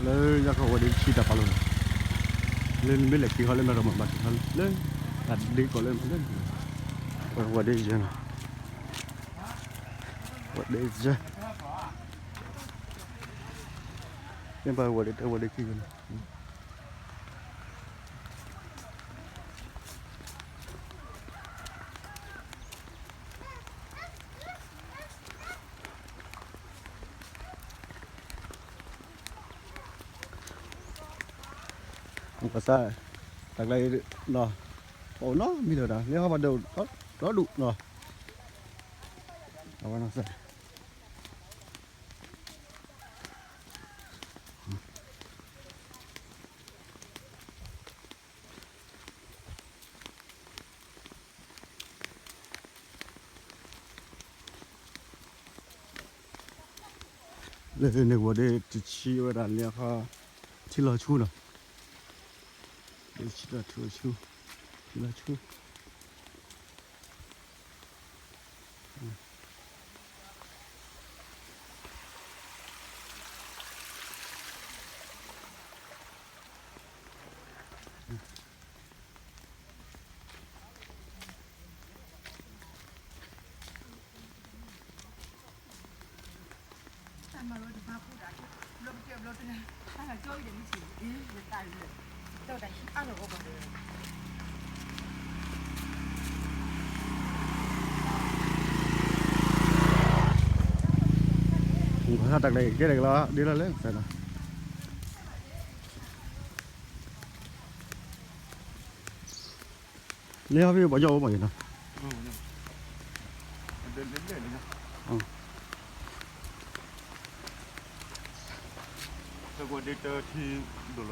လၢညါခီဝဲဒၣ်ဆံတၢ်ပာ်လီၤနီၤ, လၢနမ့ၢ်လဲၤက့ၤဟီလၢမဲၢ်ရမၤဘၣ်က့ၤဟီလၢ တၢ်ဒ့ကီးလၢမၤလၢ ဝဲဒၣ်ယဲနီၤ, ဝဲဒၣ်ယဲ, မ့ၢ်ဘၣ်ဝဲဒၣ်တၢ်ဝဲဒၣ်ခံယဲနီၤ. ဘၣ်ဆၣ် တၢ်ကျါအံၤနီၤ, ပအိၣ်နီတမံၤလၢၤဒီး လၢဟီဘၣ်ဒိၣ်ဒီဒူၣ်နီၤ, အဝဲနီၤစဲ လၢန့ၣ်ဝဲဒၣ်တဆံဝဲဒၣ် လၢအခီ ထံလီၤဆူနီၤ, လၢဆံလီၤထူဆူ ထံလီၤဆူ တၢ်ကျဲကဲတကလီၤ ဒ်လီၤလဲၣ် လၢဟီၣ်ဖံးပှၤကၠီအိၣ်မးယနီၤ, တၢ်ကွၢ်ဒ့တၢ်ထံဒိၣ်လီၤ